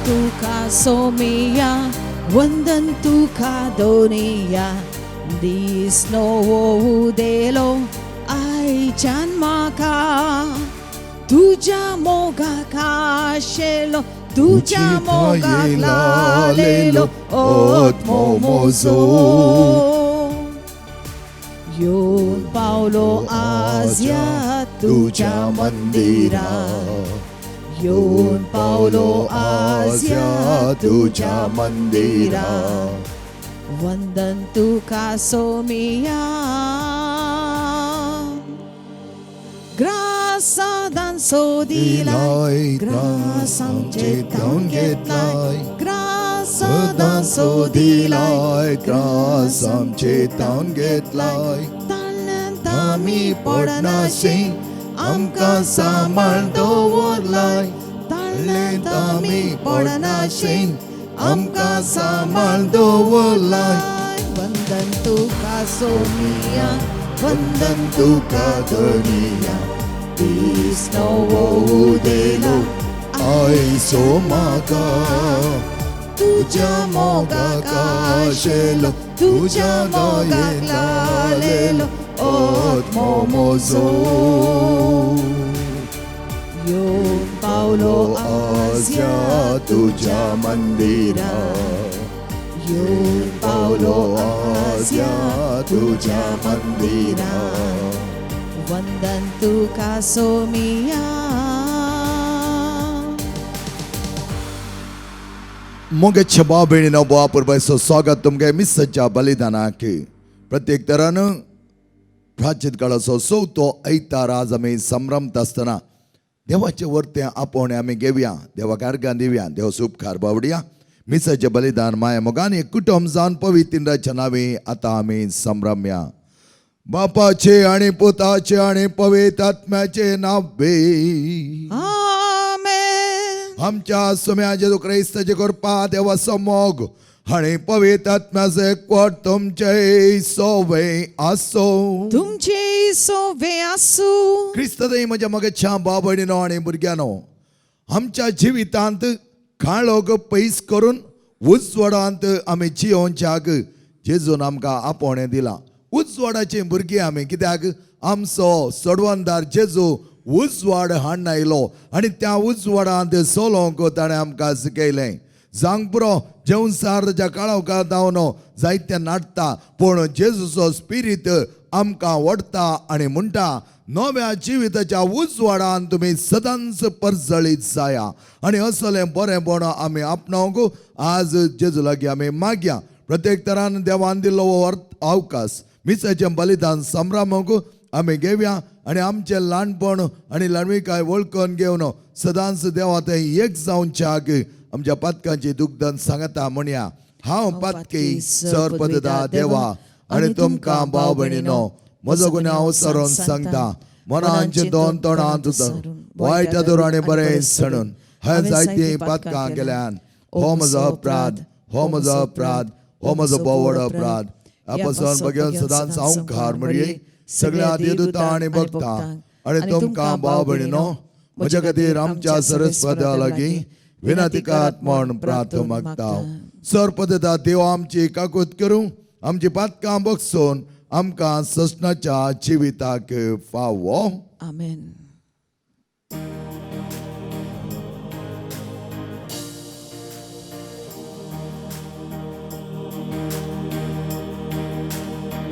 तुका सोमिया, वंदन तुका दोनिया, दीस नवो उदेलो आयच्यान म्हाका, तुज्या मोगाक आशेलो, तुज्या मोगाक लालेलो आत्मो म्हजो. येवन पावलो आज ह्या तुज्या मंदिरा, येवन पावलो आज ह्या तुज्या मंदिरा, वंदन तुका सोमिया. ग्रासादान सोदिलाय, ग्रास आमचे धांवन घेतलाय, ग्रासादान सोदिलाय, ग्रास आमचे धांवन घेतलाय, ताळ्यांत आमी पडनाशी आमकां सांबाळ दवरलाय, ताळ्यांत आमी पडनाशी आमकां सांबाळ दवरलाय. वंदन तुका सोमिया, वंदन तुका धनिया, दीस नवो उदेलो आयसो म्हाका, तुज्या मोगाक आशेलो, तुज्या मोगाक लालेलो आत्मो म्हजो. येवन पावलो आज ह्या तुज्या मंदिरा, येवन पावलो आज ह्या तुज्या मंदिरा, वंदन तुका सोमिया. मोगेच्या भाव भयणीनो, बुवा पुरबायचो स्वागत तुमगे मिसाच्या बलिदानाक. प्रत्येक तरान प्राचीन काळाचो चवथो आयतार आज आमी संभ्रमता आसतना देवाचे वर्ते आपोवणें आमी घेवया, देवाक अर्गां दिवया, देवाचो उपकार बावडया. मिसाचें बलिदान माया मोगान एक कुटुंब जावन पवित्र नांवी आतां आमी संभ्रमया. बापाचे आनी पुताचे आनी पवित्र आत्म्याचे नांवे आमेन. आमच्या सुम्या जेजू क्रिस्ताचे कृपा, देवाचो मोग आनी पवित्र आत्म्याचो एकवट तुमचे सोवे आसो. तुमचे सोवे आसूं. क्रिस्तदय म्हज्या मगेच्या भाव भयणीनो आनी भुरग्यांनो, आमच्या जिवितांत काळोख पयस करून उजवाडांत आमी जियोवच्याक जेजून आमकां आपोवणें दिलां. उजवाडाची भुरगीं आमी, कित्याक आमचो सोडवणदार जेजू उजवाड हाडून आयलो आनी त्या उजवाडांत चलोवंक ताणें आमकां शिकयलें. जावंक पुरो जेवसार ताच्या काळोखांत धांवन जायते नाडटा, पूण जेजूचो स्पिरीत आमकां वडटा आनी म्हणटा, नव्या जिविताच्या उजवाडान तुमी सदांच परजळीत जाया. आनी असलें बरेंपण आमी आपणावंक आज जेजू लागीं आमी मागया. प्रत्येक तरान देवान दिल्लो हो अवकाश मिसाचें बलिदान संभ्रमूंक आमी घेवया आनी आमचें ल्हानपण आनी ल्हानविकाय वळखून घेवन सदांच देवा थंय एक जावच्याक आमच्या पातकांची दुग्धन सांगता म्हणया. हांव पातकी सर पदता देवा आनी तुमकां भाव भयणीनो म्हजो गुन्यांव सरून सांगता, मनान चिंतून तोंडांत उतरून वायट आदर आनी बरें सणून हांवें जायतीं पातकां केल्यान. हो म्हजो अपराध, हो म्हजो अपराध, हो म्हजो भोव अपराध. ह्या बघेवन सदांच संवकार म्हणये सगळ्या देवदूतां आनी भक्तां आनी तुमकां भाव भयणीनो म्हज्या खातीर आमच्या सरस्वता लागीं विनंती करात म्हूण प्रार्थना मागता. सर पदता देव आमची काकूत करूं, आमची पातकां बगसून आमकां ससनाच्या जिविताक फावो. आमेन.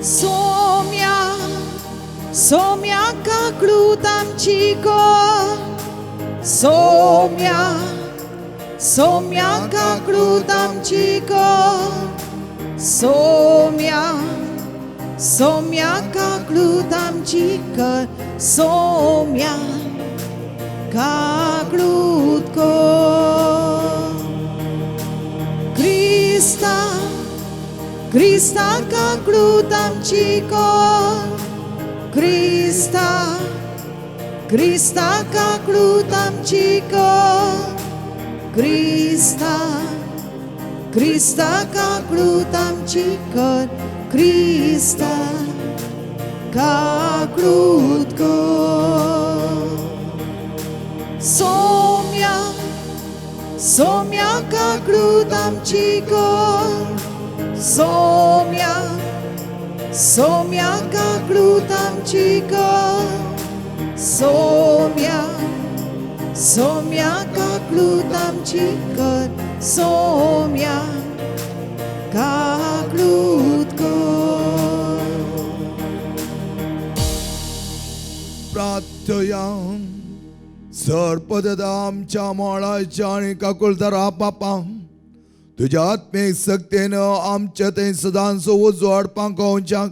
सोम्या सोम्या काकळूत आमची गो, सोम्या सोम्या काकळूत आमची गो, सोम्या सोम्या काकळूत आमची कर, सोम्या काकळूत कर. क्रिस्ता क्रिस्ता काकळूत आमची कर, क्रिस्ता क्रिस्ता काकळूत आमची कर, क्रिस्ता क्रिस्ता काकळूत आमची कर, क्रिस्ता काकळूत कर. सोम्या सोम्या काकळूत आमची कर, सोम्या सोम्या काकळूत आमची कर, सोम्या सोम्या काकळूत आमची कर, सोम्या काकळूत कर. प्रार्थया सरपद आमच्या मोळाच्या आनी काकुळदारा पापा तुज्या आत्मीक सक्तेन आमच्या थंय सदांच उजवाड पांकोवच्याक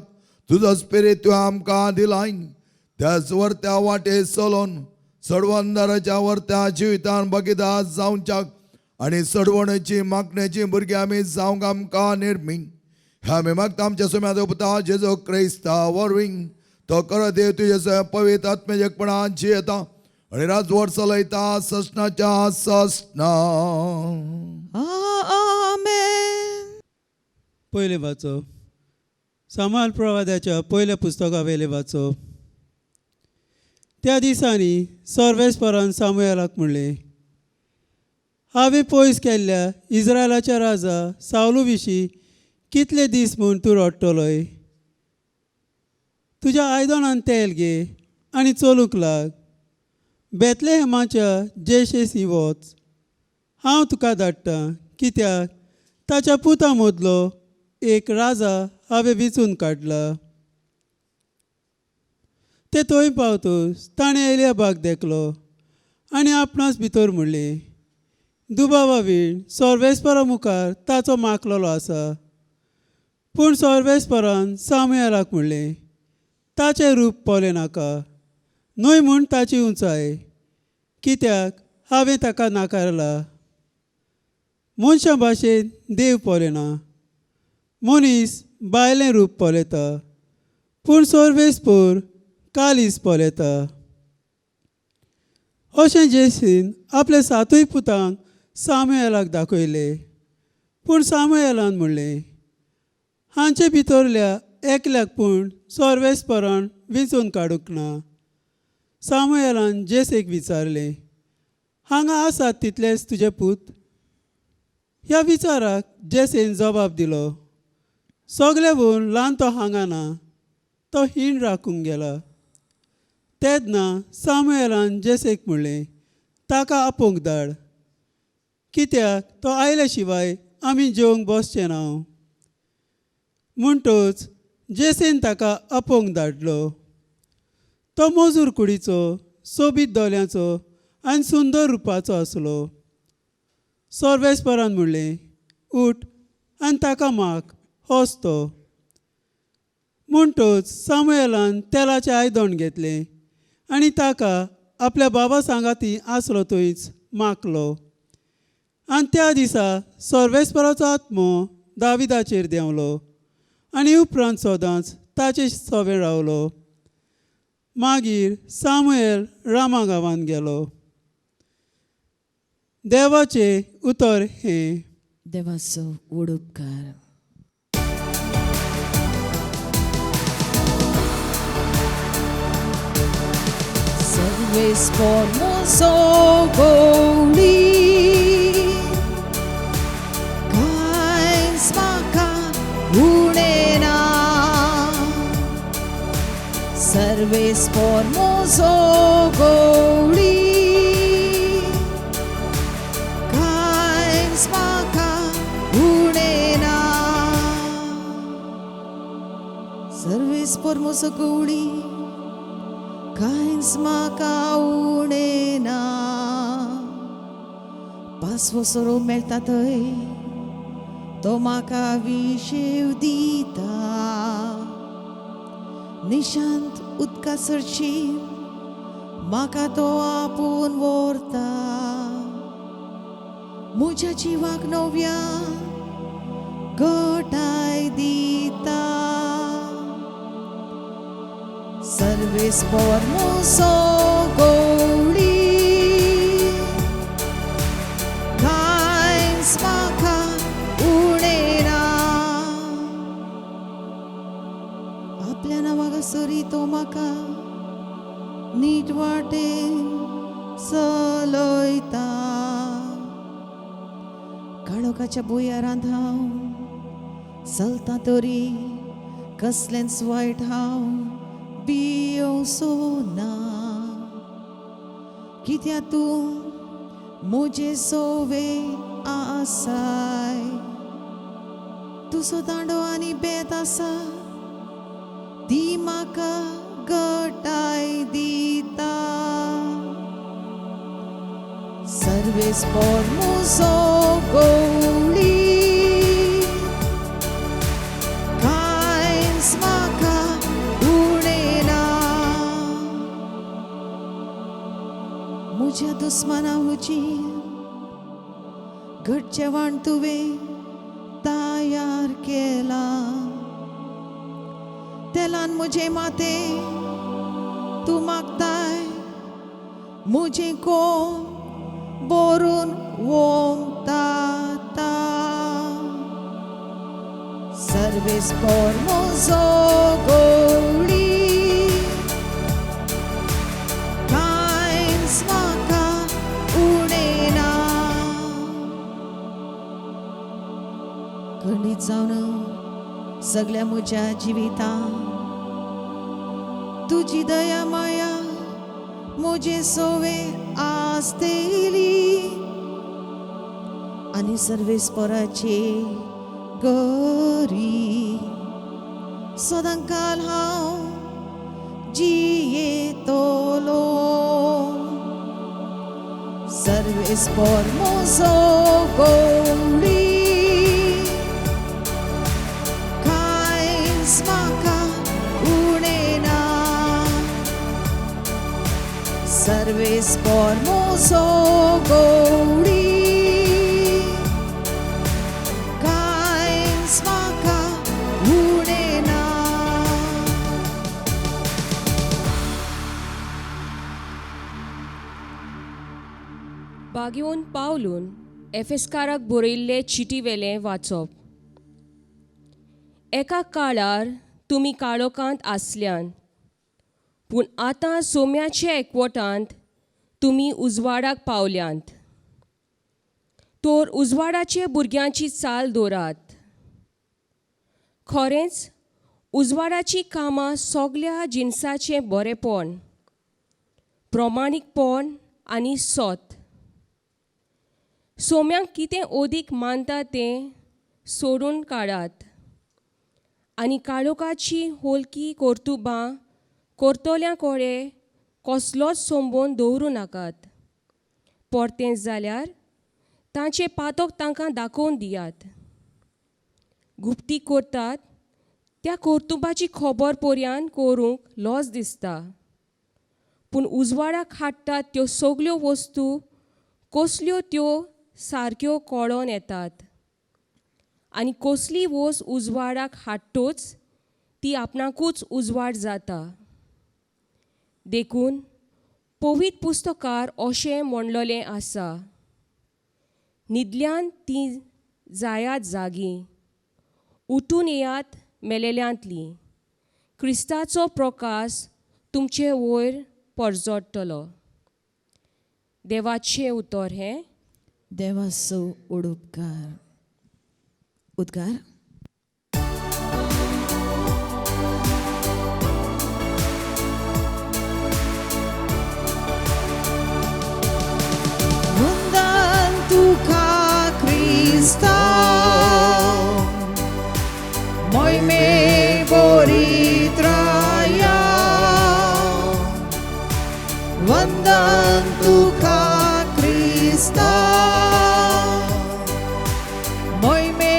तुजो स्पिरीत तुवें आमकां दिलाय. त्याच वरत्या वाटे चलोन सडवंदाराच्या वरत्या जिवितान भागीदार जावच्याक आनी सडवणेची मागण्याची भुरगीं आमी जावंक आमकां निर्मी. आमी मागता आमच्या सुम्या देवता जेजो क्रिस्ता वरवीं तो कर देव तुजे पवित्र आत्म्यापणान जियेता आनी राजवट चलयता ससनाच्या ससना. आमेन. पयलें वाचप सामाल प्रवादाच्या पयल्या पुस्तका वयलें वाचप. त्या दिसांनी सर्वेस्परान सामुएलाक म्हणलें, हांवें पयस केल्ल्या इस्रायलाच्या राजा सावलू विशीं कितले दीस म्हूण तूं रडटलोय? तुज्या आयदनान तेल घे आनी चलूंक लाग. बेतलेहेमाच्या जेशेसी वच, हांव तुका धाडटां, कित्याक ताच्या पुता मदलो एक राजा हांवें विचून काडला. ते थंय पावतच ताणें एलियाबाक देखलो आनी आपणास भितर म्हणलें, दुबावा वीण सर्वेस्परा मुखार ताचो माखलेलो आसा. पूण सर्वेस्परान सामुएलाक म्हणलें, ताचें रूप पळय नाका, न्हय म्हूण ताची उंचाय, कित्याक हांवें ताका नाकारला. मनशां भाशेन देव पळयना, मनीस बायलें रूप पळयता, पूण सर्वेस्पर कालीस पळयता. अशें जेसीन आपल्या सातूय पुतांक सामुएलाक दाखयले. पूण सामुएलान म्हणलें, हांचे भितरल्या एकल्याक पूण सर्वेस्परान विंचून काडूंक ना. सामुएलान जेसेक विचारलें, हांगा आसात तितलेच तुजे पूत? ह्या विचाराक जेसेन जबाब दिलो, सगळे वून ल्हान तो हांगा ना, तो हीण राखूंक गेला. तेन्ना सामुएलान जेसेक म्हणलें, ताका आपोवंक धाड, कित्याक तो आयल्या शिवाय आमी जेवंक बसचे ना. म्हणटच जेसेन ताका आपोवंक धाडलो. तो मजूर कुडीचो, सोबीत दोळ्यांचो आनी सुंदर रुपाचो आसलो. सर्वेस्परान म्हणलें, उठ आनी ताका माग, होच तो. म्हणटच सामुएलान तेलाचें आयदण घेतलें आनी ताका आपल्या बाबा सांगाती आसलो थंयच मागलो. आनी त्या दिसा सर्वेस्पराचो आत्मो दाविदाचेर देंवलो आनी उपरांत सदांच ताचे सवें रावलो. मागीर सामुएल रामा गांवांत गेलो. देवाचें उतर हें. देवाचो व्हड उपकार. सर्वेस्पर म्हजो गवळी, कांयच म्हाका उणें ना. सर्वेस्पर म्हजो गवळी, कांयच म्हाका उणें ना. सर्वेस्पर म्हजो गवळी, कांयच म्हाका उणें ना. पासवो सोरो मेळटा थंय तो म्हाका विशेव दिता. निशांत उदका सरशी म्हाका तो आपोवन व्हरता. म्हज्या जिवाक नव्या घटाय दिता. सर्वेस्पर म्हजो गवळी, कांयच म्हाका उणें ना. आपल्या नांवाक सरी तो म्हाका नीट वाटेन चलयता. काळोखाच्या भुंयारांत हांव चलता तरी कसलेंच वायट हांव भियोवचो ना, कित्याक तूं म्हजे सोवे आसाय. तुजो दांडो आनी बेत आसा ती म्हाका गटाय दिता. सर्वेस्पोर म्हजो गवळी, कांयच म्हाका उणें ना. म्हज्या दुस्माना हुजी घट जेवण तुवें तयार केलां, तेलान म्हजें माथें तूं मागताय, म्हजें कोम बोरून वोमता. सर्वेस्पोर म्हजो गवळी, कांयच म्हाका उणें ना. खंडीत जावन सगल्या म्हज्या जिवितांत तुजी दया माया म्हजे सोवे आसतली आनी सर्वेस्पोराचे गरी सदांकाल हांव जियेतलो. सर्वेस्पोर म्हजो गवळी, कांयच म्हाका उणें ना. सर्वेस्पोर म्हजो गवळी, कांयच म्हाका उणें ना. बागेवन पावलून एफेस्काराक बरयल्ले चिटीवेलें वाचप. एका काळार तुमी काळोखांत आसल्यान, पूण आतां सोम्याच्या एकवटांत तुमी उजवाडाक पावल्यांत. तर उजवाडाचे भुरग्यांची चाल दवरात. खरेंच उजवाडाचीं कामां सगल्या जिनसाचें बरेंपण, प्रमाणीकपण आनी सत. सोम्यांक कितें ओदीक मानता तें सोडून काडात आनी काळोखाची होलकी कर्तुबां करतल्या कोडे कसलोच संबंद दवरूं नाकात. परतें जाल्यार तांचें पातक तांकां दाखोवन दियात. गुप्ती करतात त्या कर्तुबाची खबर पर्यान करूंक लॉस दिसता, पूण उजवाडाक हाडटात त्यो सगल्यो वस्तू कसल्यो त्यो सारक्यो कळोन येतात आनी कसली वस्त उजवाडाक हाडटूच ती आपणाकूच उजवाड जाता. देखून पवित्र पुस्तकार अशें म्हणलेलें आसा, न्हिदल्यान ती जायात जागी, उठून येयात मेलेल्यांतली, क्रिस्ताचो प्रकाश तुमचे वयर परजडटलो. देवाचें उतर हें. देवाचो उडुपकार उद्गार. वंदन तुका क्रिस्ता, मोहिमे बोरित्राया. वंदन तुका क्रिस्ता, मोहिमे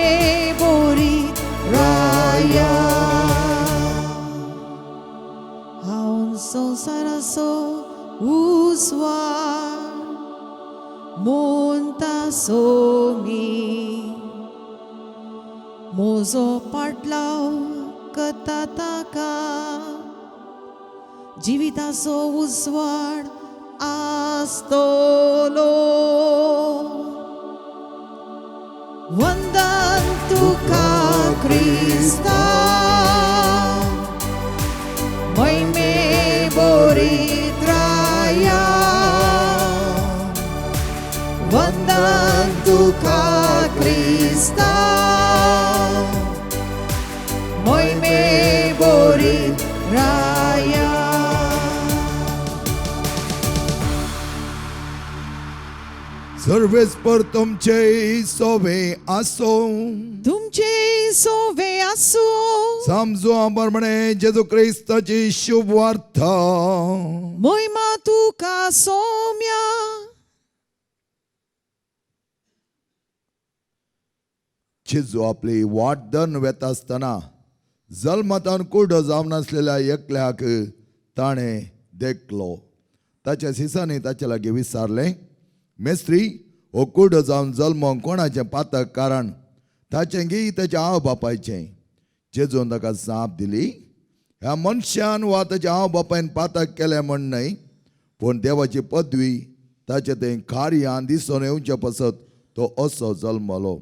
बोरित्राया. हांव संवसाराचो उजवाड म्हणटा सोमी, म्हजो पाटलाव करता ताका जिविताचो उजवाड आसतलो. वंदन तुका क्रिस्ता, मोहिमे बोरित्राया. वंदन तुका क्रिस्ता, राया. सर्वेस्पर तुमचे सोवे आसो. तुमचे सोवे आसो. समजो प्रमाणे जेजू क्रिस्ताची शुभ वार्ता. मोहिमा तुका सोम्या. जेजू आपली वाट दन वेता आसतना जल्मतान कुड्डो जावन नासलेल्या एकल्याक ताणें देखलो. ताच्या सिसांनी ताचे लागीं विचारलें, मेस्त्री, हो कुड्डो जावन जल्मोंक कोणाचें पातक कारण, ताचें गी ताच्या आवय बापायचें? जेजून ताका जाप दिली, ह्या मनशान वा ताच्या आवय बापायन पातक केलें म्हण न्हय, पूण देवाची पदवी ताचें तें कार्यान दिसून येवचे पासत तो असो जल्मलो.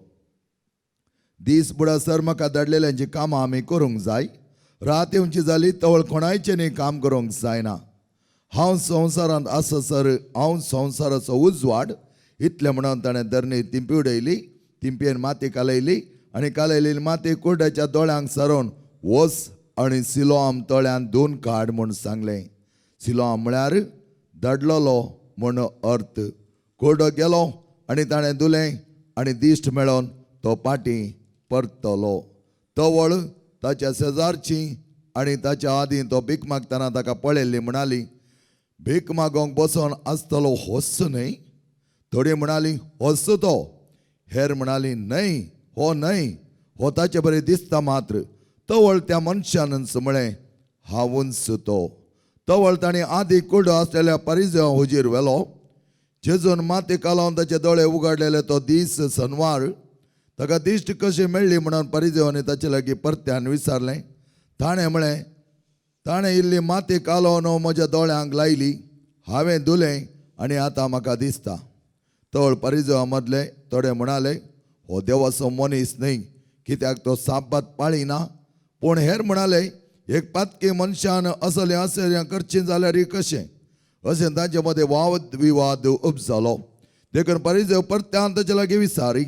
दीस बुडासर म्हाका धाडलेल्यांची कामां आमी करूंक जाय. रात येवची जाली तवळ कोणायचें न्ही काम करूंक जायना. हांव संवसारांत आसासर हांव संवसाराचो उजवाड. इतलें म्हणून ताणें धरणी तिंपी उडयली, तिंपयेन माती कालयली आनी कालयलेली माती कुड्ड्याच्या दोळ्यांक सारोवन वच आनी सिलोआम तळ्यान धुवन काड म्हूण सांगलें. सिलोआम म्हळ्यार धाडलेलो म्हूण अर्थ. कुड्डो गेलो आनी ताणें धुलें आनी दिश्ट मेळोन तो पाटी परतलो. तवळ ताच्या शेजारची आनी ताच्या आदीं तो भीक मागतना ताका पळयल्ली म्हणाली, भीक मागोंक बसोन आसतलो होच न्हय? थोडी म्हणाली, होच तो. हेर म्हणाली, न्हय, हो न्हय, हो ताचे बरें दिसता मात्र. तवळ त्या मनशानच म्हळें, हांवूच तो. तवळ ताणें आदी कुड्डो आसलेल्या परिजय हुजीर व्हेलो. जेजून माती कालोवन ताचे दोळे उगाडलेले तो दीस सनवार. ताका दिश्ट कशी मेळ्ळी म्हणून परिजवांनी ताचे लागीं परत्यान विचारलें. ताणें म्हळें, ताणें इल्ली माती कालोवन म्हज्या दोळ्यांक लायली, हांवें धुलें आनी आतां म्हाका दिसता. तवळ परिजवा मदले थोडे म्हणाले, हो देवाचो मनीस न्हय, कित्याक तो साबात पाळिना. पूण हेर म्हणाले, एक पातकी मनशान असलें असलें करचें जाल्यार कशें? अशें तांचे मदें वाद विवाद उपजालो. देखून परिजव परत्यान ताचे लागीं विचारी,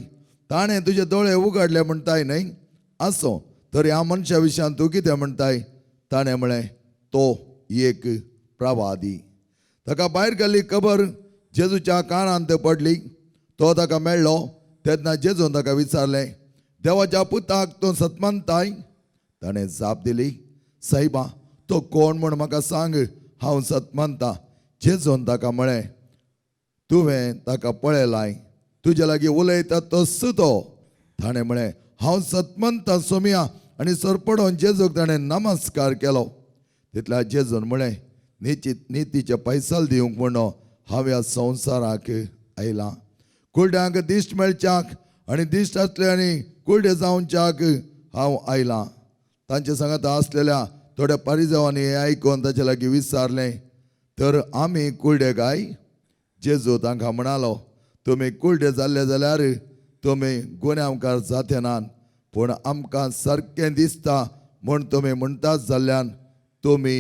ताणें तुजे दोळे उगाडले म्हणटाय न्हय? आसूं, तर ह्या मनशा विशयान तूं कितें म्हणटाय? ताणें म्हळें, तो एक प्रवादी. ताका भायर गेल्ली खबर जेजूच्या कानांत पडली. तो ताका मेळ्ळो तेन्ना जेजून ताका विचारलें, देवाच्या पुताक तूं सतमानताय? ताणें जाप दिली, सायबा, तो कोण म्हूण म्हाका सांग, हांव सतमानता. जेजून ताका म्हळें, तुवें ताका पळयलाय, तुजे लागीं उलयता तस्स तो. ताणें म्हळें, हांव सतमंता सोमया. आनी सरपडोन जेजूक ताणें नमस्कार केलो. तितल्या जेजून म्हळें, नितीचे पैसल दिवंक म्हूण हांव ह्या संवसाराक आयलां. कुड्ड्यांक दिश्ट मेळच्याक आनी दिश्ट आसले आनी कुड्डे जावच्याक हांव आयलां. तांचे सांगाता आसलेल्या थोड्या परिजवांनी हें आयकून ताचे लागीं विचारलें, तर आमी कुड्डे काय? जेजू तांकां म्हणालो, तुमी कुड्डे जाल्ले जाल्यार तुमी गुन्यांवकार जाते नात, पूण आमकां सारकें दिसता म्हूण तुमी म्हणटात जाल्ल्यान तुमी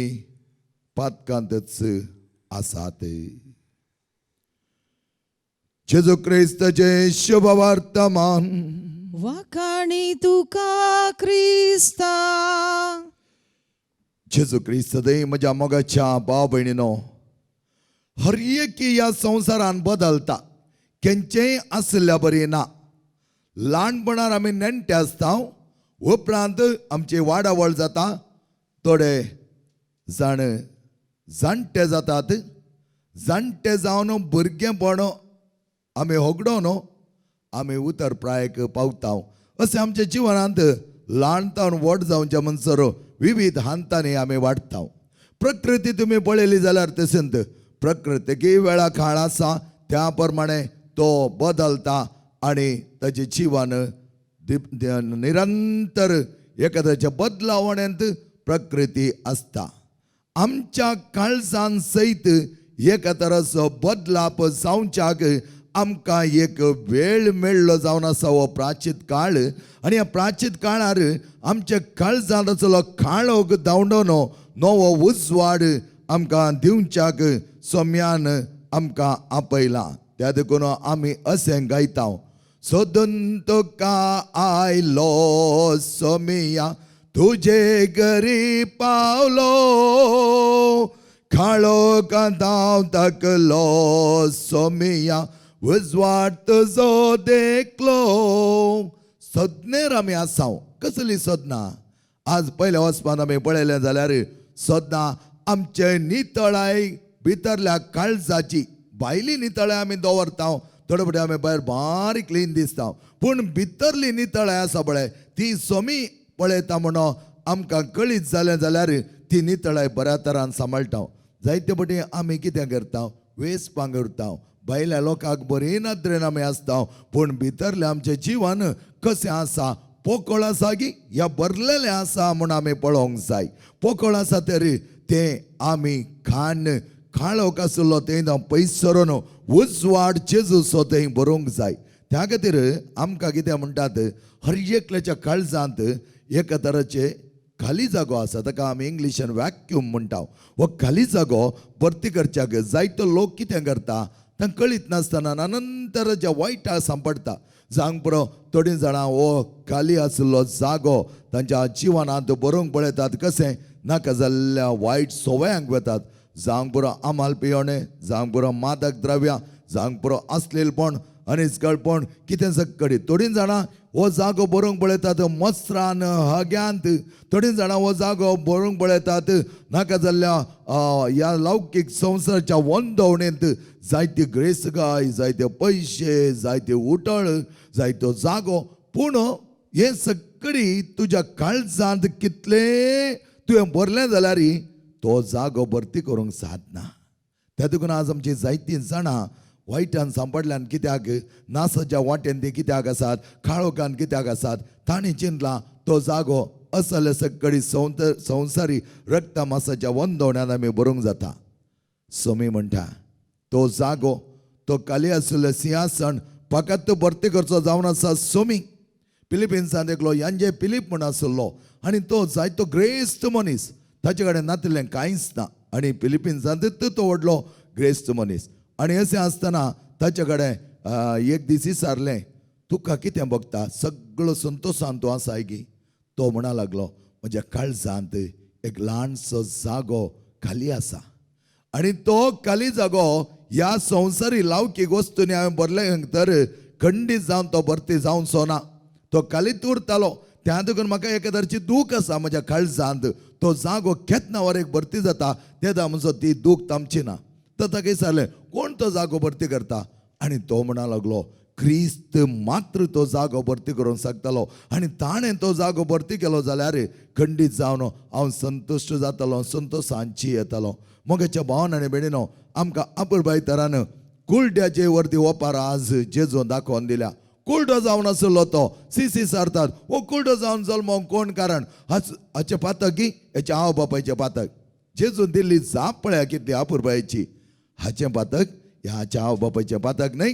पातकांतच आसात. जेजू क्रिस्ताचें शुभ वर्तमान. वाखाणी तुका क्रिस्ता. जेजू क्रिस्त दय म्हज्या मोगाच्या भाव भयणीनो, हर एकी ह्या संवसारान बदलता, केंचेय आसल्या बरी ना. ल्हानपणार आमी नेणटे आसता, उपरांत आमची वाडावळ जाता, थोडे जाण जाणटे जातात, जाणटे जावन भुरगेंपण आमी होगडोन आमी उतर प्रायक पावता. अशें आमच्या जिवनांत ल्हान तावन व्हड जावच्या म्हणसर विविध हांतांनी आमी वाडटा. प्रकृती तुमी पळयली जाल्यार तशेंच प्रकृतीकय वेळा काळ आसा, त्या प्रमाणे तो बदलता आनी ताचें जिवन निरंतर एखाद्याच्या बदलावण्यांत प्रकृती आसता. आमच्या काळजान सयत एका तराचो बदलाप जावच्याक आमकां एक वेळ मेळ्ळो जावन आसा हो प्राचीत काळ. आनी ह्या प्राचीत काळार आमच्या काळजांत आसलो काळोख धांवडोन नवो उजवाड आमकां दिवच्याक सोम्यान आमकां आपयला. त्या देखून आमी अशें गायता, सोदून तुका आयलो सोमिया, तुजे घरी पावलो काळो कांताव तकलो सोमिया उजवाड तुजो देखलो. सदनेर आमी आसाव. कसली सदना? आज पयल्या वचपान आमी पळयलें जाल्यार सदना आमचे नितळाय भितरल्या काळजाची. भायली नितळाय आमी दवरता, थोडे फावटी आमी भायर बारीक क्लीन दिसता, पूण भितरली नितळाय आसा पळय ती सोमी पळयता म्हणून आमकां कळीत जालें जाल्यार ती नितळाय बऱ्या तरान सांबाळटा. जायते फावटी आमी कितें करता, वेस पांगुरता, भायल्या लोकांक बरी नदरेन आमी आसता, पूण भितरलें आमचें जिवन कशें आसा, पोकळ आसा की ह्या भरलेलें आसा म्हूण आमी पळोवंक जाय. पोकळ आसा तरी तें आमी खाण काळोख आशिल्लो थंय पयस सरून उजवाड जेजूचो थंय बरोवंक जाय. त्या खातीर आमकां कितें म्हणटात, हर एकल्याच्या काळजांत एका तराचे खाली जागो आसा, ताका आमी इंग्लिशान वॅक्यूम म्हणटा. हो खाली जागो भरती करच्याक जायतो लोक कितें करता, तांकां कळीत नासतना नानंतराच्या वायटा सांपडटा. जावंक पुरो थोडीं जाणां हो खाली आशिल्लो जागो तांच्या जिवनांत बरोवंक पळयतात, कशें नाका जाल्ल्या वायट सवयांक वतात. जावंक पुरो आमाल पियोणे, जावंक पुरो मादक द्रव्यां, जावंक पुरो असलेलपण अनिस्कळपण कितें सगळी. थोडीं जाणां हो जागो बरोवंक पळयतात मसरान हग्यांत, थोडीं जाणां हो जागो बरोवंक पळयतात नाका जाल्ल्या ह्या लौकीक संवसाराच्या वंदवणेंत. जायती ग्रेसगाय, जायते पयशे, जायते उटळ, जायतो जागो, पूण हें सगळी तुज्या काळजांत कितलें तुवें भरलें जाल्यार तो जागो भरती करूंक सादना. त्या देखून आज आमची जायतीं जाणां वायटान सांपडल्यान कित्याक, नासाच्या वाटेन ती कित्याक आसात, काळोखान कित्याक आसात, तांणी चिंतलां तो जागो असले सगळी संवसारी रक्तमासाच्या वंदवण्यान आमी बरोवंक जाता. सोमी म्हणटा तो जागो, तो खाली आशिल्लें सिंहासन फकत भरती करचो जावन आसा सोमी. फिलिपिन्सान एकलो यांजे फिलीप म्हूण आशिल्लो आनी तो जायतो ग्रेस्त मनीस, ताचे कडेन नातिल्लें कांयच ना आनी फिलिपिन्सांत तो व्हडलो ग्रेस्त मनीस. आनी अशें आसतना ताचे कडेन एक दीस विचारलें, तुका कितें भोगता, सगळो संतोशान तूं आसाय की? तो म्हणा लागलो, म्हज्या काळजांत एक ल्हानसो जागो खाली आसा आनी तो खाली जागो ह्या संवसारी लावकीक वस्तूंनी हांवें भरलें तर खंडीत जावन तो भरती जावचो ना, तो खालीच उरतालो. त्या देखून म्हाका एका तरेची दूख आसा म्हज्या काळजांत, तो जागो केन्ना वर एक भरती जाता तेन्ना म्हजो ती दूख तामची ना. तर ताका विचारलें, कोण तो जागो भरती करता? आनी तो म्हणा लागलो, क्रिस्त मात्र तो जागो भरती करूंक शकतालो आनी ताणें तो जागो भरती केलो जाल्यार खंडीत जावन हांव संतुश्ट जातालो, संतोशांची येतालो. मोगाच्या भावन आनी भयणीनो, आमकां अपुरबाय तरान कुलड्याचे वरती ओपार आज जेजून दाखोवन दिल्या. कुलडो जावन आशिल्लो तो सी सारतात, हो कुलडो जावन जल्मोंक कोण कारण, हाचें पातक की हेच्या आवय बापायचें पातक? जेजून दिल्ली जाप पळया कितली अपुरबायेची, हाचें पातक ह्या हाच्या आवय बापायचें पातक न्हय.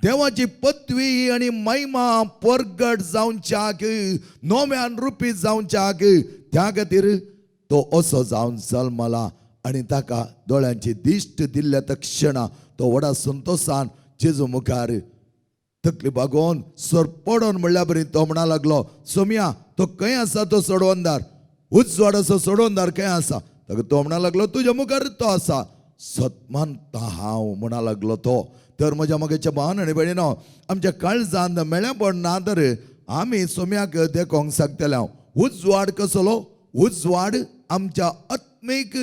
देवाची पदवी आनी महिमा परगट जावच्याक, नव्यान रुपी जावच्याक, त्या खातीर तो असो जावन जल्मला आनी ताका दोळ्यांची दिश्ट दिल्ल्या तक्षणा तो व्हडा संतोशान जेजू मुखार तकली बागोवन सरपडोन म्हणल्या बरी तो म्हणा लागलो, सोमया तो खंय आसा तो सोडवंदार, उजवाडाचो सोडवंदार खंय आसा? ताका तो म्हणा लागलो, तुज्या मुखार तो आसा. सतमानता हांव म्हणा लागलो तो. तर म्हज्या मोगाच्या भावान आनी भयणीनो, आमच्या काळजांत मेळेपण ना तर आमी सोम्याक देखोंक शकतले. हांव उजवाड कसलो? उजवाड आमच्या आत्मीक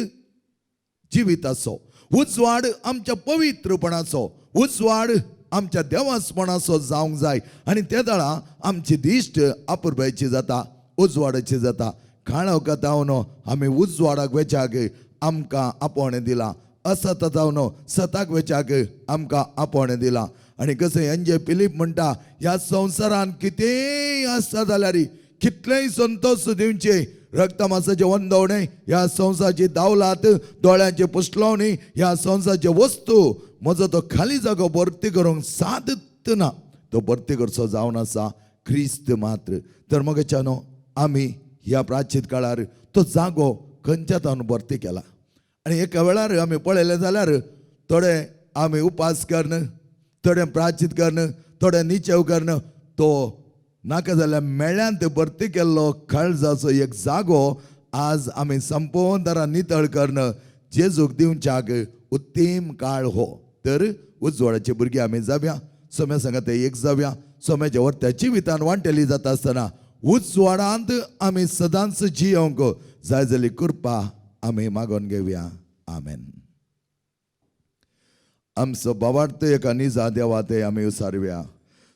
जिविताचो, उजवाड आमच्या पवित्रपणाचो, उजवाड आमच्या देवासपणाचो जावंक जाय. आनी ते दळा आमची दिश्ट अपुरबायेची जाता, उजवाडाची जाता. काळोखांत जावन आमी उजवाडाक वेच्याक आमकां आपोवणें दिलां, असत जावन सताक वेच्याक आमकां आपोवणें दिलां. आनी कशें एनजे फिलीप म्हणटा, ह्या संवसारान कितेंय आसता जाल्यार कितलेंय संतोश दिवचे, रक्तमासाचे वंदवणे, ह्या संवसाराची दावलात, दोळ्यांचे पुसलवणी, ह्या संवसाराचे वस्तू, म्हजो तो खाली जागो भरती करूंक सादत ना. तो भरती करचो जावन आसा क्रिस्त मात्र. तर मगेच्यानो आमी ह्या प्राचीन काळार तो जागो खंयच्या तावन भरती केला. आनी एका वेळार आमी पळयलें जाल्यार थोडे आमी उपास करून, थोडे प्राचीत करून, थोडे निचेव करून तो नाका जाल्यार मेळ्यांत भरती केल्लो काळजाचो एक जागो आज आमी संपूर्ण दरा नितळ करून जेजूक दिवच्याक उत्तीम काळ हो. तर उजवाडाची भुरगीं आमी जावया, सोम्या सांगात एक जावया. सोम्याच्या वर्त्या जिवितान वांटेली जाता आसतना उजवाडांत आमी सदांच जियोंक जाय जाली कृपा आमी मागोवन घेवया. आमेन. आमचो बाबार्थ एका निजा देवा ते आमी उसारव्या.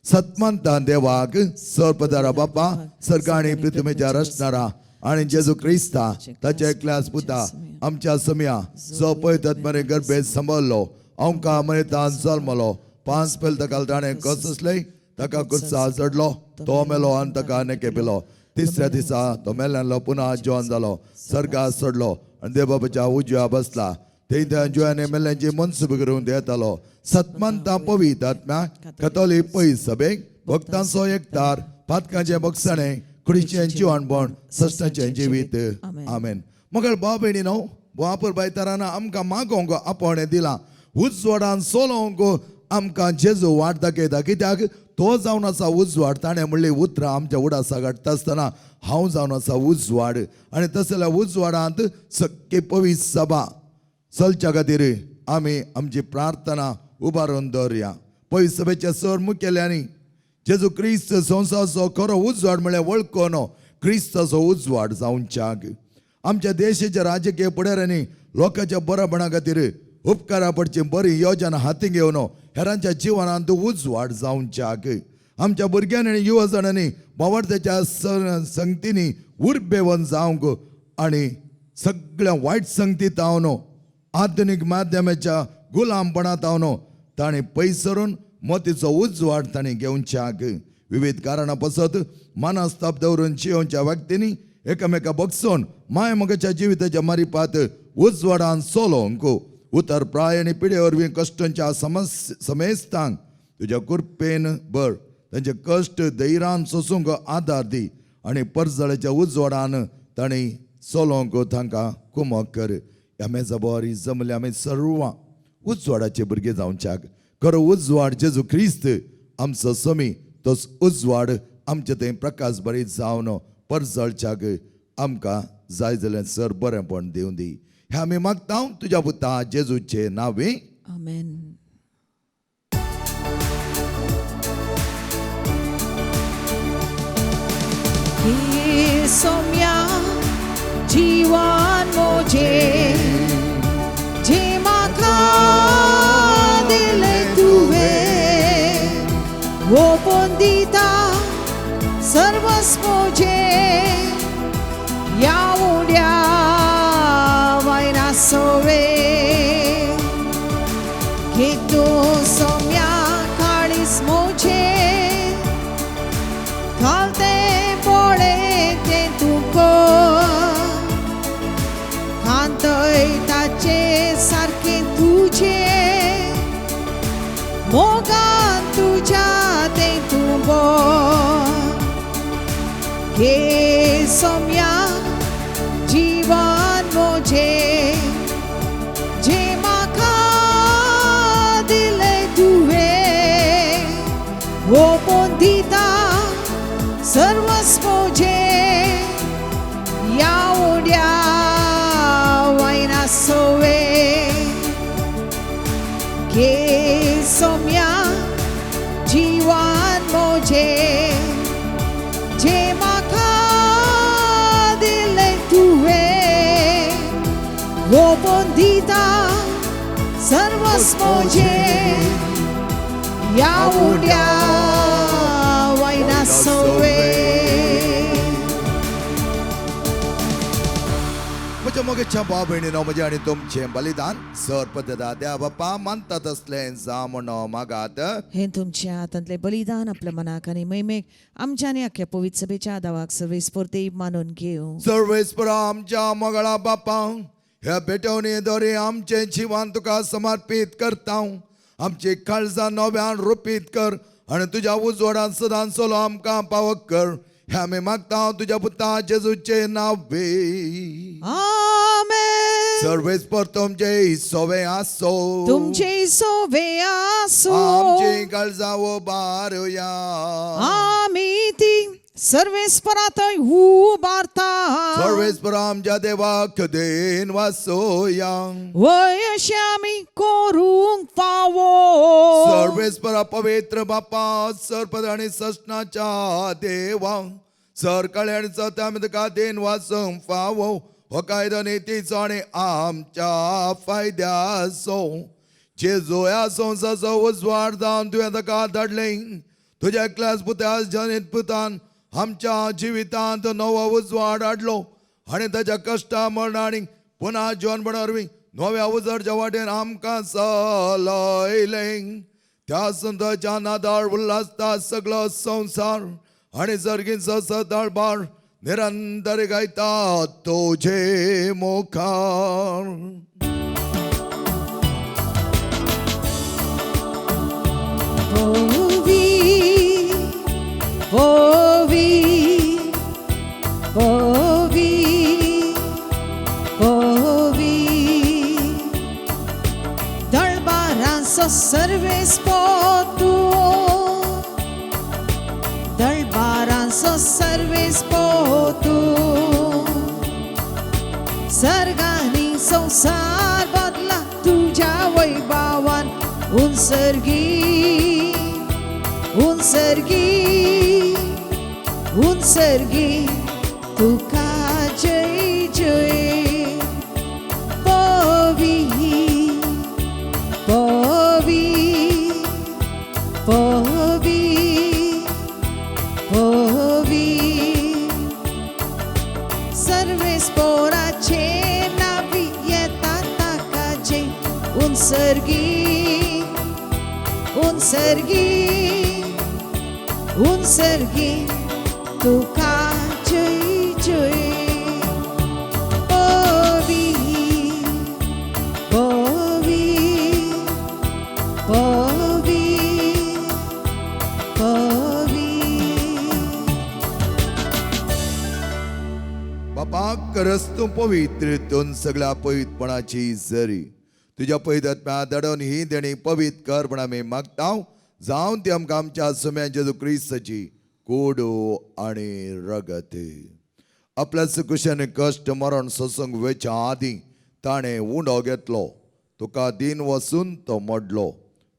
सतमंता देवाक सरपदारा बापा सर्ग आनी पृथ्वीच्या रचणारा आनी जेजू क्रिस्ता ताच्या एकल्याच पुता आमच्या समया जो पळयतात मरे गर्भेत सांबाळ्ळो, आमकां मरेतान जल्मलो, 5 पेल ताका ताणें कसले ताका कुर्सा चडलो, तो मेलो आनी ताका नेके पिलो. तिसऱ्या दिसा तो मेल्ल्यानलो पुन्हा जिवन जालो, सर्गात चडलो आनी देवबाबाच्या उजव्या बसला. थंय त्या जुयाने मेल्ल्यांची मनसुबी करून येतालो. सतमंता पवित्र आत्म्या कथोलीक पयस सभेक भक्तांचो एकतार, पातकांचें बक्षाणें, कुडीचें जिवणपण, सश्टाचें जिवीत. आमेन. मगळ भाव भयणी न्हू वापर बायतारान आमकां मागोवंक आपोवणें दिलां. उजवाडान सोलोवंक आमकां जेजू वाट दाखयता, कित्याक तो जावन आसा उजवाड. ताणें म्हणली उतरां आमच्या उडासा घडटा आसतना हांव जावन आसा उजवाड, आनी तसल्या उजवाडांत सगळी पवित्र सभा चलच्या खातीर आमी आमची प्रार्थना उबारून दवरया. पवित्र सभेच्या सर मुखेल्यांनी जेजू क्रिस्त संवसाराचो खरो उजवाड म्हळ्यार वळखून क्रिस्ताचो उजवाड जावच्याक आमच्या देशाच्या राजकीय फुडाऱ्यांनी लोकांच्या बरोपणा खातीर उपकारा पडची बरी योजना हाती घेवन हेरांच्या जिवनांत उजवाड जावच्याक आमच्या भुरग्यांनी आनी युवा जाणांनी बावडत्याच्या संगतींनी उर्बेवन जावंक आनी सगळ्या वायट संगतीत हांव आधुनीक माध्यमाच्या गुलामपणांत हांव ताणें पयस सरून मोतीचो उजवाड ताणें घेवच्याक विविध कारणां पसत मानस्ताप दवरून जियोवच्या व्यक्तींनी एकामेका बगसून माय मोगाच्या जिविताच्या मारिपात उजवाडान चलोवंक उतर प्राय आनी पिडे वरवीं कश्टांच्या समेस्तांक तुज्या कृपेन बर तांचे कश्ट धैर्यान सोसूंक आदार दी आनी परजळाच्या उजवाडान तांणी चलोवंक तांकां कुमक कर. ह्या मेजा बोरी जमले आमी सर्वां उजवाडाचे भुरगे जावच्याक खरो उजवाड जेजू क्रिस्त आमचो समी तोच उजवाड आमचे थंय प्रकाश बरी जावन परजळच्याक आमकां जाय जाल्यार सर बरेंपण दिवं दी. हें आमी मागता तुज्या पुता जेजूचे नांवे. आमेन. सोम्या जीवन मोजे जे म्हाका दिले तुवें, ओपून दिता सर्वस्व मोजे, ह्या उड्या वयना सोवे की तूं सोम्या काळीस मोजे घालते पळय तें तूं कर, कांतय ताचे सारकें तुजें मोगान तुज्या तें तूं बर. घे सोम्या जीवन मोजे जे म्हाका दिले तुवें, ओपून दिता सर्वस्व मोजे, ह्या उड्या वयना सोवे. घे सोम्या जीवन मोजे जे म्हाका दिले तुवें, ओपून दिता सर्वस्व मोजे, ह्या उड्या वयना सोवे. म्हज्या मोगेच्या भाव भयणीनो, म्हजें आनी तुमचें बलिदान सर पद्दता देवा बाप्पा मानता तसलें जावं म्हण मागात. हें तुमच्या हातांतलें बलिदान आपल्या मनाक आनी महिमेक आमच्या आनी आख्या पवित्र सभेच्या दावाक सर्वेस्पर मानून घेवं. सर्वेस्परा आमच्या मोगळा बापा, ह्या भेटवणी दोरी आमचें जिवन तुका समर्पीत करता. आमची काळजां नव्यान रुपीत कर आनी तुज्या उजवाडान सदां चलो आमकां पावक कर. हें आमी मागता तुज्या पुता जेजूचे नांवे. आमेन. सर्वेस्पर तुमचे सोवे आसो. तुमचे सोवे आसो. आमची काळजां उबारुया. आमी ती सर्वेस्परातय उबारता. सर्वेस्पर आमच्या देवाक देन वासोया. वय अशें आमी करूंक फावो. सर्वेस्परा पवित्र बापा, सरपद आनी ससनाच्या देवा, सरकाळी आनी सत्या आमी तुका देन वासूंक फावो. हो कायदो नितीचो आनी आमच्या फायद्याचो. जेजू ह्या संवसाराचो उजवाड जावन तुवें ताका धाडलें. तुज्या एकल्याच पुत्या जनीत पुतान आमच्या जिवितांत नवो उजवाड हाडलो आनी ताच्या कश्टा मरण आनी पुना जिवनपणा वरवीं नव्या उजवाडच्या वाटेन आमकां चलयलें. त्या संताच्या नादार उल्हासता सगळो संवसार आनी सर्गींचो सदाळबार निरंतर गायता तुझे मुखार. पवी पवी पवी पवी दळबारांचो सर्वेस्पर तूं, दळबारांचो सर्वेस्पर तूं, सर्गांनी संवसार बदला तुज्या वैभवान. उंसर्गी उंसर्गी उंसर्गी तुका जय जय. पवी पवी पवी पवी सर्वेस्पराचे नावी येता ताका जय. उंसर्गी उंसर्गी उंसर्गी तुका जय जय. पवी पवी पवी पवी. बापा, खरंच तूं पवित्र, तूं सगळ्या पवित्रपणाची जरी. तुज्या पवित्र आत्म्या धाडून ही देणी पवित्र कर म्हण आमी मागता, जावन ती आमकां आमच्या सुम्या जेजू क्रिस्ताची कोडो आनी रगत. आपल्या सुकुशान कश्ट मरण सोसूंक वेच्या आदीं ताणें उंडो घेतलो, तुका दिन वसून तो मोडलो,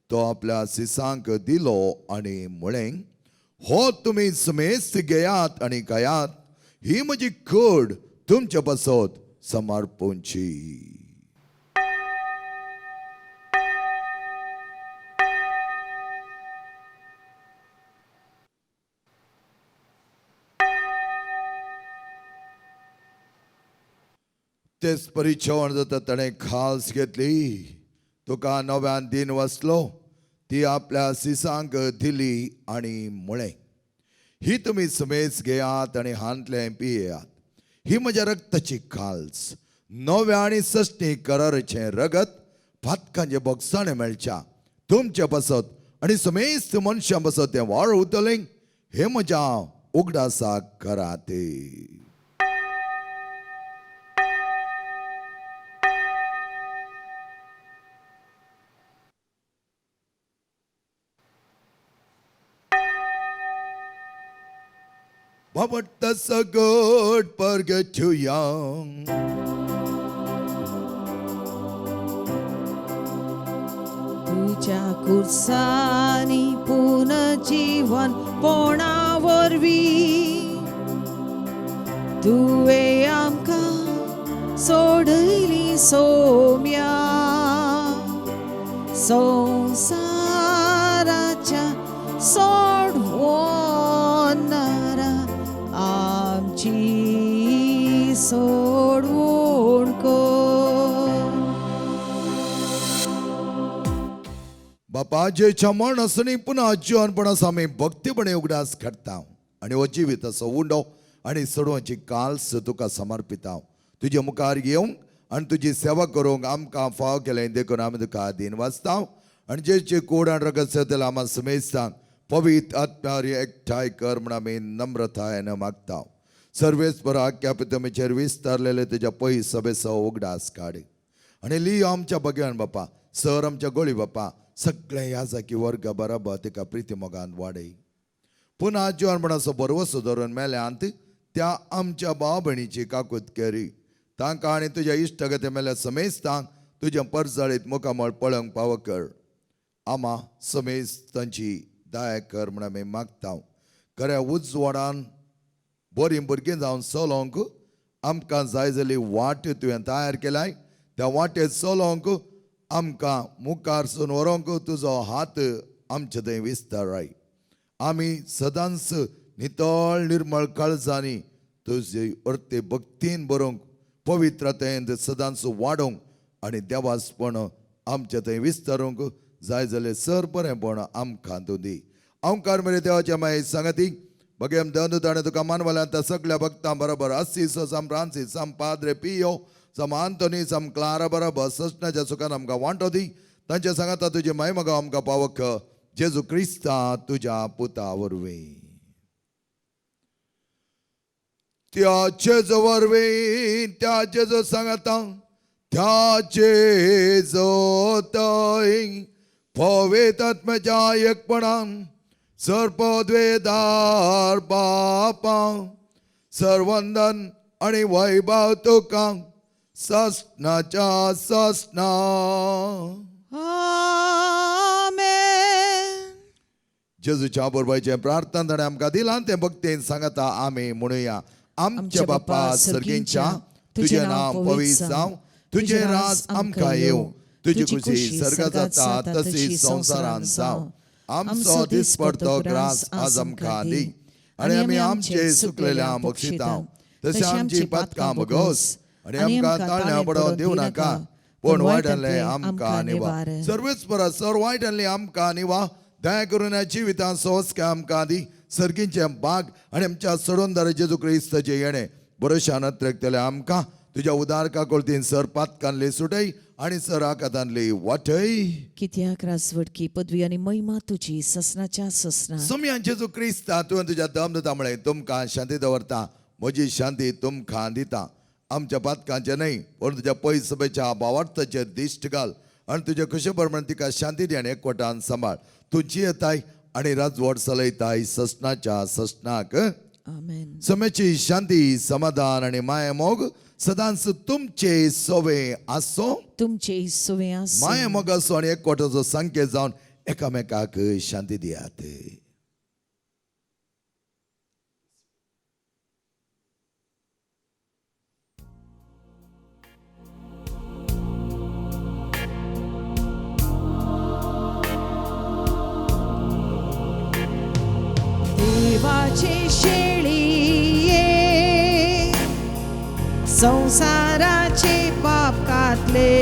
तो आपल्या सिसांक दिलो आनी म्हळें, हो तुमी समेस्त घेयात आनी खायात, ही म्हजी कड तुमचे पासत समर्पूंची. तेच परी जेवण जाता ताणें खास घेतली, तुका नव्यान दिन वसलो, ती आपल्या सिसांक दिली आनी म्हळें, ही तुमी समेज घेयात आनी हांतलें पियेयात, ही म्हज्या रक्ताची खाल्स, नव्या आनी सश्टी कराराचें रगत, पातकांचे बोगसाणें मेळच्या तुमचे पासत आनी समेस्त मनशां पासत तें वाळ उरतलें, हें म्हज्या उगडासाक करात. बाबट सगट परगठुया. तुझ्या कुर्सानी पुनर्जीवन पोणा वरवीं तुवें आमकां सोडयली सोम्या, संवसाराच्या सोडवणारा आमची सोडवण कर. बापा, जेच्या मरण आसनी पुन्हा जिवनपणास आमी भक्तीपणे उगडास काडटा आनी हो जिविताचो उंडो आनी सोडोवची काल्स तुका समर्पिता. तुजे मुखार येवंक आनी तुजी सेवा करूंक आमकां फाव केलें देखून आमी तुका दीन वाचता आनी जेचे कोड आनी रगत सेवतले आमी समेस्तांक पवित्र आत्म्यार एकठांय कर म्हण आमी नम्रतायेन मागता. सर्वेस्पर आख्या पितमेचेर विस्तारलेले तुज्या पै सभेचो उगडास काड. आनी लियो आमच्या भगवान बापा, सर आमच्या गोळी बापा, सगळ्या ह्या जाकी वर्गा बराबर तिका प्रिती मोगान वाडय. पुन्हा जिवनपणाचो बरवसो धरून मेल्यांत त्या आमच्या भाव भयणीची काकूत केरी. तांकां आनी तुज्या इश्टगते मेल्या समेस्तांक तुज्या परजळीत मुखामळ पळोवंक पावो कर. आमा समेस्तांची दया कर म्हण आमी मागता. खऱ्या उजवाडान बरीं भुरगीं जावन चलोवंक आमकां जाय जाल्ली वाट तुवें तयार केलाय. त्या वाटेर चलोवंक आमकां मुखार सून व्हरूंक तुजो हात आमचे थंय विस्ताराय. आमी सदांच नितळ निर्मळ काळजांनी तुजी अर्थे भक्तीन बरोवंक, पवित्रतेन सदांच वाडोवंक आनी देवासपण आमचे थंय विस्तारूंक जाय जाल्यार सर बरेंपण आमकां तूं दी. ओंकार मेरे देवाच्या मागीर सांगती बगेम दंद ताणें तुका मानवल्यान त्या सगळ्या भक्तां बरोबर Assis, Sam Francis, Sam Padre Pio, Sam Anthony, Sam Clara बरोबर ससनाच्या सुखान आमकां वांटो दी. तांच्या सांगाता तुजी मायमगां आमकां पावक जेजू क्रिस्ता तुज्या पुता वरवीं. त्या जेजू वरवीं, त्या जेजू सांगाता, त्या जेजू थंय पवित्र आत्म्याच्या एकपणान सर्पद्वेदार बापा सर्वंदन आणि वैभव तुका ससनाच्या ससना. आमेन. जेजूच्या बरोबरचें प्रार्थना ताणें आमकां दिलां तें भक्तीन सांगता आमी म्हणुया. आमच्या बापा सर्गींच्या, तुजें नांव पवित्र जावं, तुजें राज आमकां येवं, तुजी खुशी सर्गात जाता तशी संवसारांत जावं. आमचो दिसपडतो ग्रास आज आमकां दी आनी आमी आमचे सुकलेल्या बक्षिता तशें आमची पातकां बगोस आनी आमकां ताळण्या पडोवन दिवं नाका, पूण वायटांतलें आमकां निवा. सर्वेच परत सर वायटांतलें आमकां निवा. दया करून ह्या जिवितांत सोंसके आमकां दी. सर्गींचे बाग आनी आमच्या सोडोनदार जेजू क्रिस्ताचें येणें भरोशान अत्रेकतले आमकां तुज्या उदार काकुळतीन सर पातकांतली सुटय आनी सर आकातांतली वाटय. कित्याक राजवटकी पदवी आनी महिमा तुजी ससनाच्या ससना. सोमयान जेजू क्रिस्ता तुवें तुज्या दम दिता म्हळें, तुमकां शांती दवरता, म्हजी शांती तुमकां दिता. आमच्या पातकांचें न्हय पूण तुज्या पयस सभेच्या भावार्थाचेर दिश्ट घाल आनी तुज्या खुशे प्रमाण तिका शांती दी आनी एकवटान सांबाळ. तूं जियेताय आनी राजवट चलयताय ससनाच्या ससनाक. आमेन. समेची शांती, समाधान आनी माया मोग सदांच तुमचे सोवे आसो. तुमचे सुवे आसूं. माया मोग आसो आनी एकवटाचो संकेत जावन एकामेकाक शांती दियात. देवाचे शेळीये संसाराचे पाप कातले,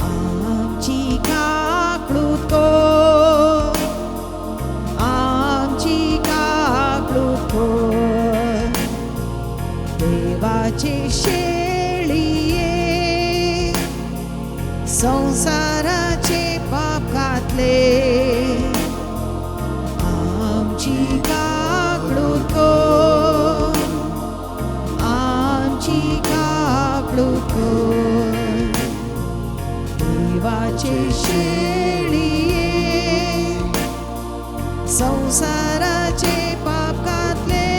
आमची काकळूत कर, आमची काकळूत कर. देवाचे शेळीये संसाराचे पाप घातले, आमची काकळूत कर, आमची काकळूत कर. देवाचे शेळीये संसाराचे पाप घातले,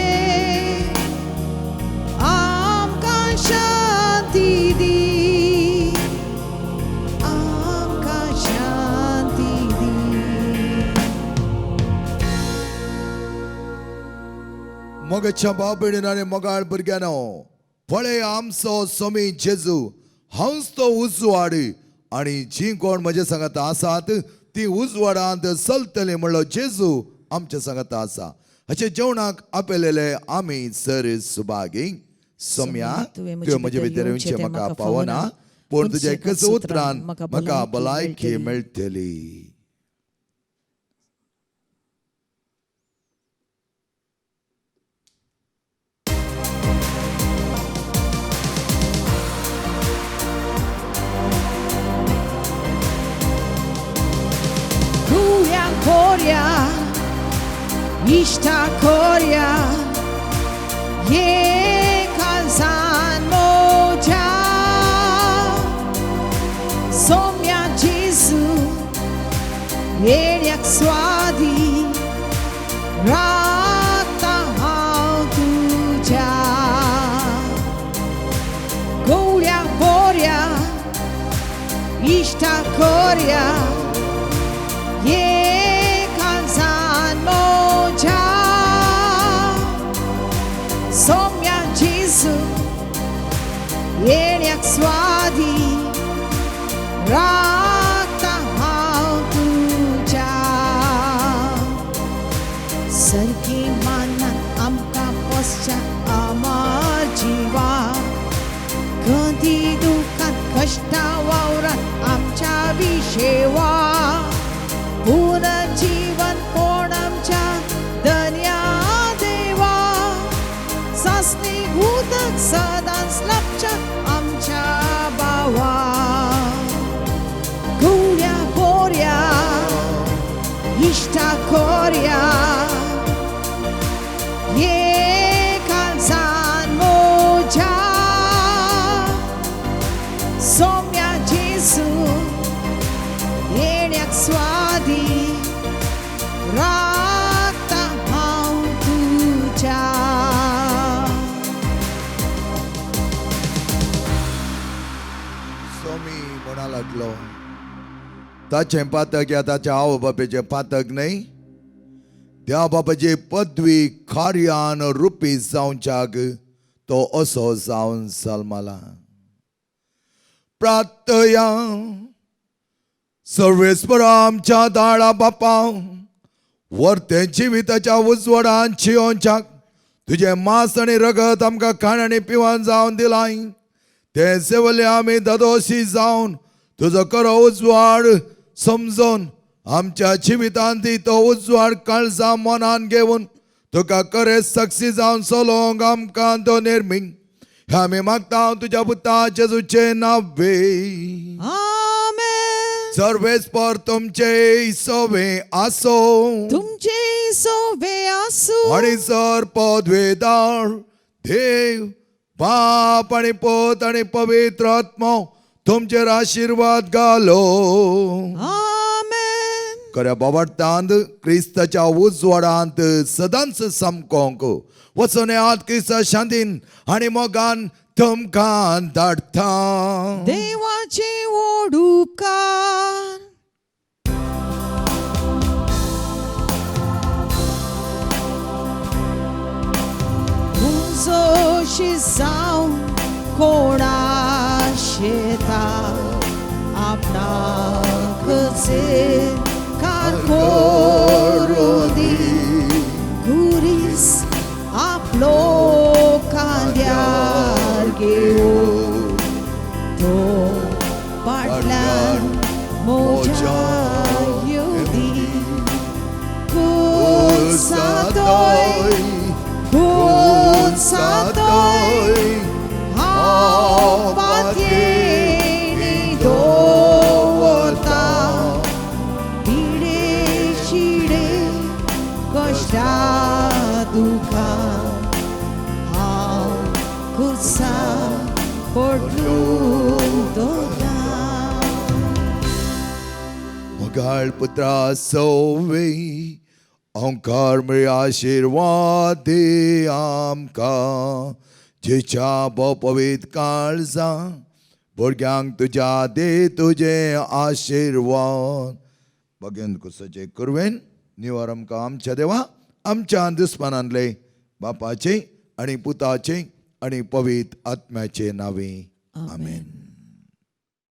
आमकां शांती दी, आमकां शांती दी. मोगाच्या भाव भयणीन आनी मोगाळ भुरग्यांनो, पळय आमचो सोमी जेजू हांवच तो उजवाड आनी जीं कोण म्हजे सांगाता आसात ती उजवाडांत चलतली म्हणलो जेजू आमच्या सांगाता आसा. हाचे जेवणाक आपयलेले आमी सर सुभागी. सोम्या, तुवें म्हजे भितर येवचें म्हाका पावना, पूण तुज्या एकच उतरान म्हाका भलायकी मेळटली. Kuya Korea, Ishta Korea, Ye Kansan Moja. येण्याक स्वादी राखता हांव तुज्या गोवळ्या बोऱ्या इश्टा कोऱ्या एकांसान मोज्या सोम्या जेजू येण्याक स्वादी राखता हांव तुज्या सरकी मानान आमकां पोसच्या आमार जिवा गंदी दुखांत कश्टा वावरात आमच्या विशेवा पुनर्जीवन कोण आमच्या दर्या देवा सासणी उदक सदांच लाभच्या आमच्या बावा गुळ्या बोऱ्या इश्टा कोऱ्या एकांसान मोज्या सोम्या जेजू येण्याक स्वादी राखता हांव तुज्या. स्वामी म्हणा लागलो ताचें पातक या ताच्या आवय बापायचें पातक न्हय, त्या बापाची पदवी कार्यान रुपी जावच्याक तो असो जावन जल्मला. प्रार्थया. सर्वेस्परा आमच्या दाळा बापा, वर्ते जिविताच्या उजवाडान जियोवच्याक तुजें मांस आनी रगत आमकां खाण आनी पिवन जावन दिलाय. ते सेवले आमी दादोशी जावन तुजो खरो उजवाड समजून आमच्या जिवितांत दी तो उजवाड काळजा मनान घेवन तुका खरें साक्षी जावन चलोवंक आमकां तो निर्मी. आमी मागता तुज्या पुता जेजूचे नावे. आमेन. सर्वेस्पर तुमचे सवे आसो. तुमचे सोवे आसूं. आनी सर पदवेदार देव बाप आनी पूत आनी पवित्र आत्मो तुमचेर आशिर्वाद घालो. आमेन. खऱ्या बाबाटांत क्रिस्ताच्या उजवाडांत सदांच सामकोंक वचून येयात. क्रिस्ता शांतीन आनी मोगान तुमकां धाडटा. देवाचे व्हड उपकार. उजोशी जावन कोणा शेता आपणाक कार करूं दी गुरीस आपलो कांद्यार घेवन तो फाटल्यान मोज्या येवदी. कुसातोय कुसातोय हांव पातयेणी दवरता पिडे शिडे कश्टा दुखा हांव कुसा पडलून दवरता. मोगाळ पुत्रा सोवे ओंकार मेळ आशिर्वाद दी आमकां जेच्या पवित काळजा भुरग्यांक तुज्या दे तुजे आशिर्वाद. बगेन कुसाचे कुरवेन निवार आमकां आमच्या देवा आमच्या दुस्मानांतले बापाचे आनी पुताचे आनी पवित्र आत्म्याचे नावे. आमेन.